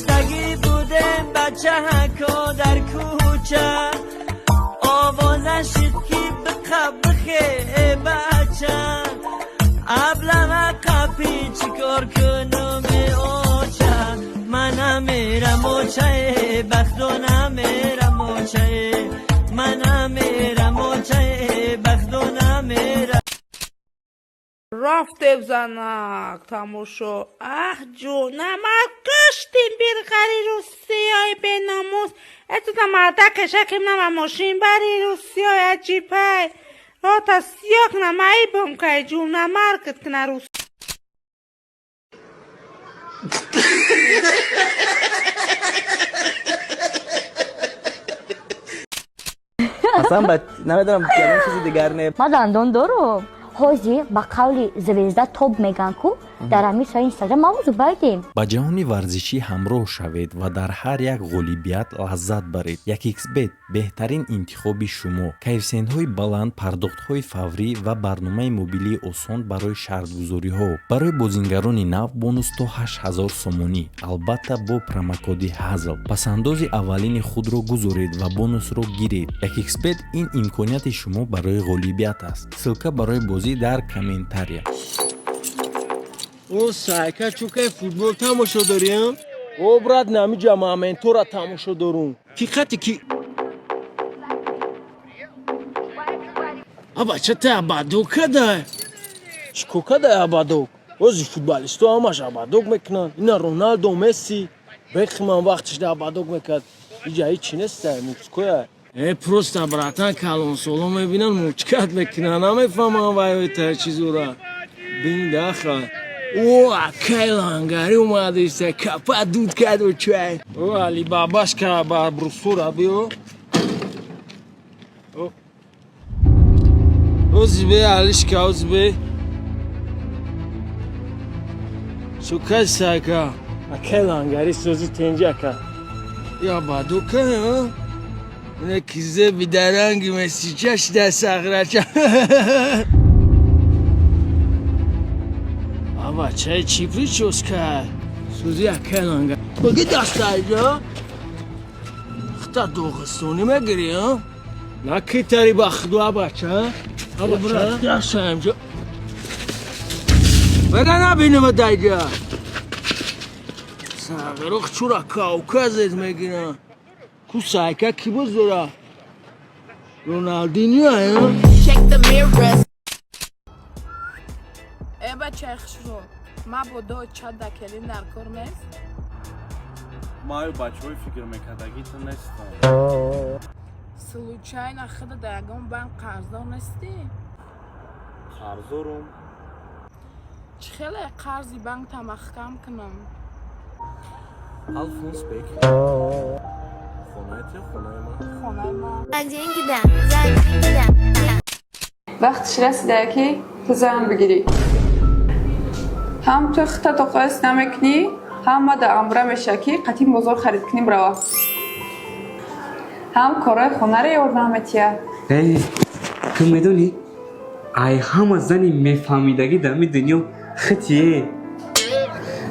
Гаштагӣ будем бачаҳако дар кӯча, овоза шид ки биқа бихе бача, аблама қапи чӣ кор кунум оча, ман намерам очае, бахто намерам очае, ман намерам очае, бахто намерам. Рафтем, занак, тамошо. Аҳ, ҷонама, куштим бирғари русиёи беномус. Этута марда кешаким нама мошин бари русиёи аҷибай. Рота сиёх намаи бомкай ҷунамаркат кна рус. Аслан ба намедонам, ягон чизи дигар не. Ман дандон дорум. Ҳозир ба қавли звезда топ меган ку дар ҳамин сои Инстаграм мавзу байдем. Ба ҷаҳони варзишӣ ҳамроҳ шавед ва дар ҳар як ғолибият лаззат баред. 1xBet беҳтарин интихоби шумо: коэффисиентҳои баланд, пардохтҳои фаврӣ ва барномаи мобилии осон барои шартгузориҳо. Барои бозингарони нав бонус то 8000 сомонӣ, албатта бо промокоди ҳазл. Пасандози аввалини худро гузоред ва бонусро гиред. 1xBet ин имконияти шумо барои ғолибият аст. Ссылка барои бозӣ дар комментария. О, сайка, чукай футбол тамошо дорем? О, брат, намиҷа моментора тамошо дорум. Ки қати ки А бача, та абадок кадай? Чӣ ко кадай абадок? Ози футболисто ҳамаш абадок мекунанд. Ина Роналдо, Месси, Бекхемам вақтиш да абадок мекард. Иҷа ҳичи нестай, мужскоя. Э, просто, братан, калонсоло мебинанд, мучкат мекунанд, намефаҳманд вай чизура. Бин даха. О, акай лангари омадиста, капа дуд каду чай. О, Алибабашка ба брусура биё. Озибе, Алишка, озибе. Сукай сайка. Акай лангари сози тенҷи ака. Я бадука, а? Ина кизе бидаранги месичаш да сағрача. А бачаи чӣ прическа? Сузи акай ланга. Баги дастайҷа? Хта доғистонӣ мегирӣ, а? Накитари ба худу, а бача? А бача? Дастаимҷа. Бара набинема дайҷа. Сағирух чура Кавказет мегирам. Ку сайка ки боз дора? Роналдиньо, а? Э, бачаи хушрӯ, мабодо чада келин дар кор нест? Маю бачаҳои фикр мекардагӣ ту нестам. Случайно худа дар ягон банк қарздор нестӣ? Қарздорум. Чӣ хеле қарзи банкта маҳкам кунам? Алфонс бек, хонаи ту, хонаи ман. Хонаи ман. Вақтиш расида, ки ту зан бигирӣ. Ҳам ту хита тоқоис намекунӣ, ҳам ма дар амра меша, ки қатъи бозор харид кунем рава, ҳам корҳои хонаро ёрдам метиҳад. Эй, ту медонӣ, ай ҳама зани мефаҳмидагӣ дар ҳами дунё хитие.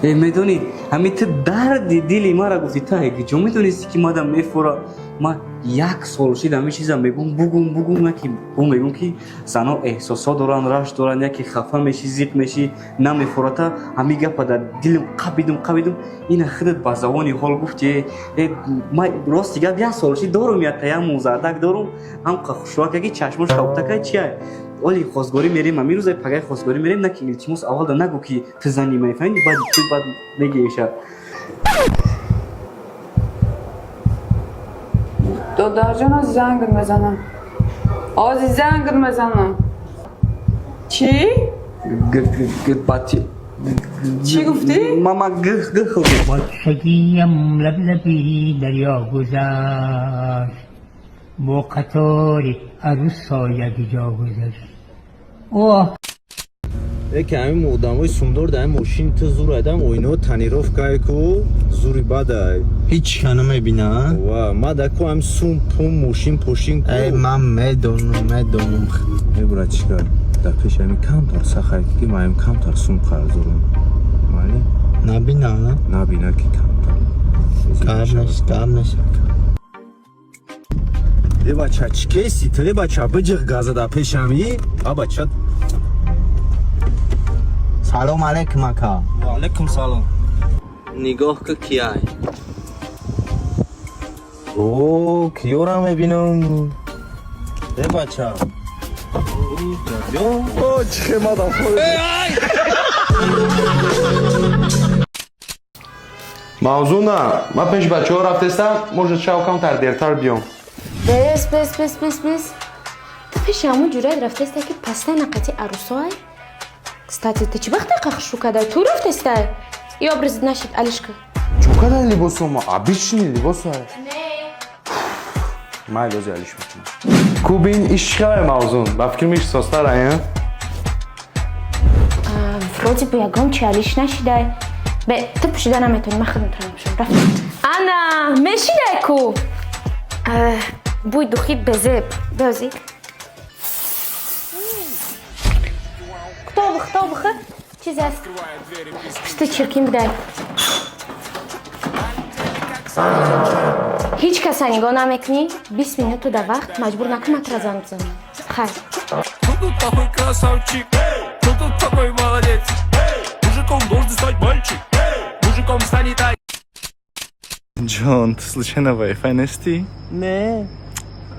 Э, медонӣ, ҳами ту дарди дили мара гуфтӣ. Ту ай куҷо медонисти, ки мадам мефура? Ма як сол шид ҳами чиза мегум, бугум, бугум, яки бу мегум, ки зано эҳсосот доранд, рашк доранд, яки хафа мешӣ, зиқ мешӣ, намефурата. Ҳами гапа дар дилам қабидум, қабидум, ина худат ба забони ҳол гуфти. Э, ма рости гап, як сол шид дорум, як як музардак дорум, ҳам хушрӯак, яки чашмош кабутакай чия. Оли хостгорӣ мерем, ҳамин рӯза пагай хостгорӣ мерем. На ки, илтимос, аввалда нагӯ, ки ту зани мани, фаҳмидӣ? Баъд ту баъд мегириша. Додарҷон, ози зангр мезанам, ози зангр мезанам. Чӣ? Бачи. Чӣ гуфтӣ? Мама гх гх. Бачагиям лаблаби дарё гузашт, бо қатори арӯсо якҷо гузашт. Оҳ. Яке ҳамин одамои сумдор дар ҳамин мошин ту зур айдам, оинаҳо тонировкае ку, зури бадай. Ҳеч ка намебина. Ва ма да ку ҳамин сум пум мошин пошин ку. Эй, ман медонам, медонам. Мебурад чӣ кар, дар пеши ҳамин камтар сахай, ки ма ҳамин камтар сум қарз дорам, майли? Набина. Набина, ки камтар. Гап нест, гап нест. Е, бача, чӣ кеси ту? Е, бача, биҷиғ газа дар пешами, а, бача. Салом алейкум, ака. Ваалайкум салом. Нигоҳ ку, кияй. О, киёра мебинам? Е, бача. О, чӣ хемадам. Мавзуна, ман пеши бачаҳо рафтестам, может, шав камтар дертар биём. Бес, бес, бес, бес, бес. Ту пеши ҳамун ҷуръат рафтестай, ки пастай нақати арӯсоай? Кстати, ту чӣ вақте қахшу кадай? Ту рафтестай? И образ нашид, алишка. Чо кадай либосома? Обычный либосай. Майли, ози алиш мекунам. Кубин, иш чӣ хабар, Мавзун? Ба фикр мешисостара, э? Вроде бы ягон чи алиш нашидай. Бе, ту пӯшида наметавонӣ, ман худам тура мепӯшам. Рафт. Ана, мешидай ку. Бӯй духи безеб. Биёзи. Кто бих, кто бих? Чизе аст. Пушти чиркин бидай. Ҳеҷ каса нигоҳ намекунӣ? 20 минуту да вақт маҷбур накун, ман тура занг бизанам. Хайр. Кто тут такой красавчик? Кто тут такой молодец? Мужиком должен стать мальчик. Мужиком станет ай. Ҷон, ту случайно Wi-Fi нести? Не.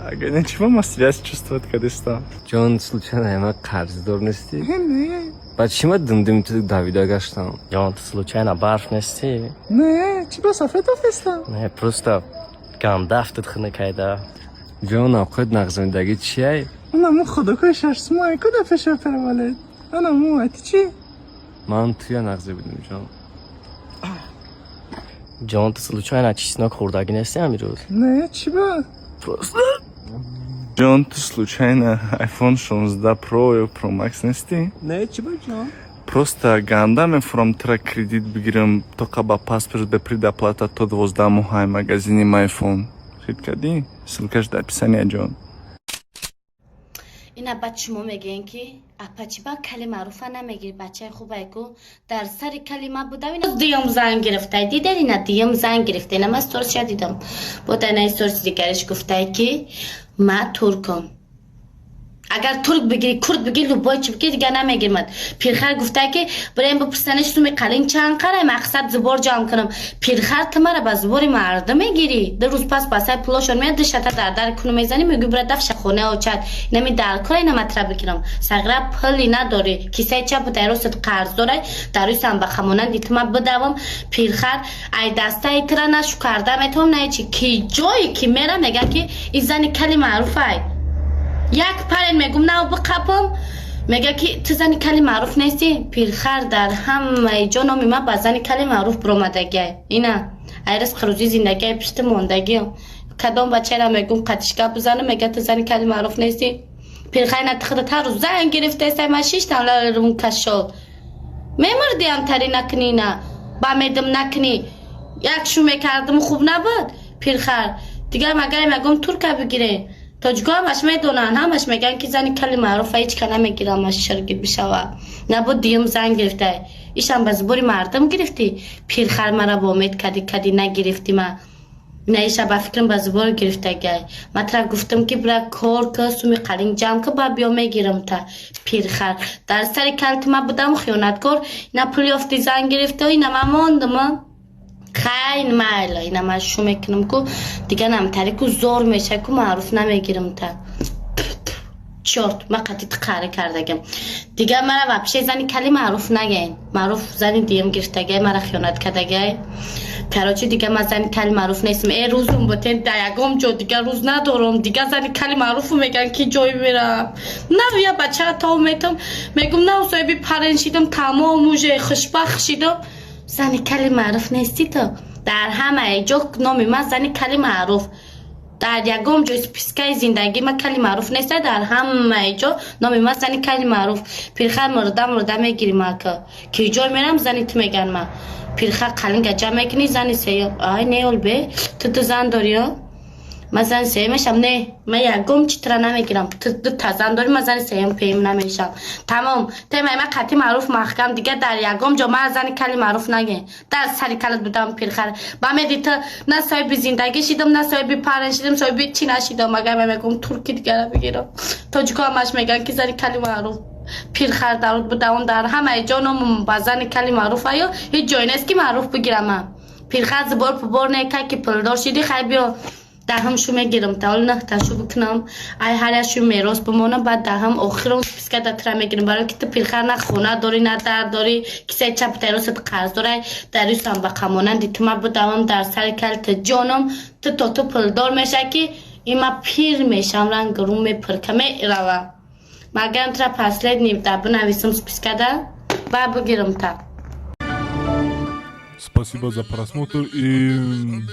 Ага, не, чего ма связь чувствовать кадеста? Ҷон, случайно ма қарздор нестӣ? Не. Ба чӣ ма думдуми ту давида гаштам? Ҷон, ту случайно барф нестӣ? Не, чиба сафед офеста? Не, просто гандафтат хунукайда. Ҷон, авқот нағзондагӣ чиай? Онамо худокои шашсумай куда пеша перевалед? Онамо, а ти чӣ? Ман туя нағзе будам, ҷон. Ҷон, ту случайно чеснок хӯрдагӣ нестӣ ҳамин рӯз? Не, чиба? Просто. Ҷон, ту случайно iPhone 16 Pro ё Pro Max нестӣ? Не, чиба, ҷон? Просто ганда мефурам тура кредит бигирам, тоқа ба паспорт бе предоплата то 12 моҳаи магазини майфон. Хит кардӣ? Ссылкаш дар описания, ҷон. Ина баъд шумо мегӯен, ки апа, чӣ ба кали маъруфа намегири, бачаи хубай ку дар сари калима будам. Ина дуюм зан гирифтай, дидед, ина дуюм зан гирифта. Ина ман сторисша дидам, бо дар инаи сторис дигариш гуфтай, ки ма туркам. Агар турк бигири, курд бигири, любой чи бигири, дигар намегирмад. Пирхар гуфтай, ки бираем бипурсанеш, суми қалин чанд қарай, мақсад зубор ҷамъ кунам. Пирхар, ту мара ба зубори мардум мегирӣ. 2 рӯз пас басай пулошон меяд, ду шата дар дар куну мезанӣ, мегӯй, бира дафша хона очад. Инами дар кора ина матра бигирам. Сағира, пули надорӣ, кисаи чапу дар ростат қарз дорай, дар рӯи самбахамонанди ту ма бидавам. Пирхар, ай дастаи тура нашу карда метавонам, на чи ки ҷое ки мера, мега, ки и зани кали маъруфай. Як парен мегум, нав биқапам, мега, ки ту зани кали маъруф нестӣ. Пирхар, дар ҳамаи ҷо номи ма ба зани кали маъруф биромадагиай. Ина ай ризқи рӯзӣ зиндагиай пишти мондагиам. Кадом бачаера мегум, қатишка бизанам, мега, ту зани кали маъруф нестӣ. Пирхар, ина тихда та рӯз зан гирифтаестай, ман шиштам ларум кашол. Мемурдиам, тари накунӣ, ина ба медим накунӣ. Як шу мекардим, хуб набуд. Пирхар, дигар магар мегум, турка бигире. Тоҷико ҳамаш медонанд, ҳамаш мегӯянд, ки зани кали маъруфа ҳеҷ ка намегирам, аш ширгир бишава. Набуд, дуюм зан гирифтай, ишам ба зубори мардум гирифтӣ. Пирхар, мара бомед кади кади нагирифтӣ. Ма на иша ба фикрам ба зубор гирифтагай. Ма тра гуфтам, ки бира кор ка, суми қалин ҷамъ ка, ба биё мегирам та. Пирхар, дар сари калти ма будам, хиёнаткор. Ина пул ёфти, зан гирифта, ина ма мондам. Хайн, майла, ина ман шу мекунам ку, дигар намтари ку зор меша ку, маъруф намегирам та. Чёрт, ма қатъи қарӣ кардагам. Дигар мара вообще зани кали маъруф нагӯен. Маъруф зани дуюм гирифтагай, мара хиёнат кардагай. Короче, дигар ман зани кали маъруф нестам. Э, рӯзум ботен, дар ягон ҷо дигар рӯз надорам. Дигар зани кали маъруфу мегӯян, ки ҷой мерам. Нав я бачара тов метам, мегум, нав соҳиби парен шидам, тамом уже хушбахт шидам. Зани кали маъруф нестӣ ту. Дар ҳамаи ҷо номи ман зани кали маъруф. Дар ягон ҷои спискаи зиндагӣ ман кали маъруф неста, дар ҳамаи ҷо номи ман зани кали маъруф. Пирхар, мурда мурда мегирӣ мака. Ки ҷой мерам, зани ту меган ма. Пирхар, қалинга ҷамъ мекунӣ, зани сеюм. Ай, неол бе, ту ду зан дорӣ, о? Ман зани сеюм мешам? Не, ман ягом читра намегирам. Ту дута зан дорӣ, ман зани сеюм пеюм намешам. Тамом, темаи ман қатъи маъруф маҳкам. Дигар дар ягом ҷо ман зани кали маъруф наге. Дар сари калат будам, пирхар ба меди. Ту на соҳиби зиндагӣ шидам, на соҳиби парен шидам, соҳиби чӣ нашидам. Агар ман мегӯм, турки дигара бигирам, тоҷико ҳамаш мегӯянд, ки зани кали маъруф пирхар даруд буда. Он дар ҳамаи ҷо номам ба зани кали маъруф аю. Ҳеҷ ҷое нест, ки маъруф бигирам. Ман пирхар зибор пубор не ка, ки пулдор шиди, хай, биё, даҳам шу мегирам. Тавол наҳта шу бикунам, ай ҳар як шу мерос бимонам, баъд даҳам охирон списка да тра мегирам, барои ки ту пирхар на хона дорӣ, на дар дорӣ, кисаи чапи таросат қарз дорай. Дарюсам ба қамонанди ту ма будавам дар сари кали ту ҷоном. Ту то ту пулдор меша, ки има пир мешам, ранг рум мепирка меравам. Магарам тра последний да бинависам списка да, баъд бигирам та. Спасибо за просмотр и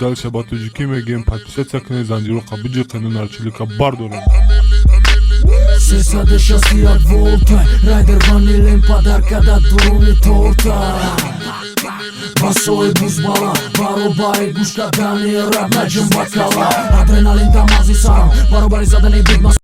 дальше ба тоҷикӣ мегӯем: подписаться кунед, занҷироқа биҷиқену нарчилика бардорем. 361 волта, райдер ванилем падарка да дуруни торта. Басои бузбала баробари гӯш кардани рап наҷум бакала. Адреналин дар мағзи сарам баробари задани бит.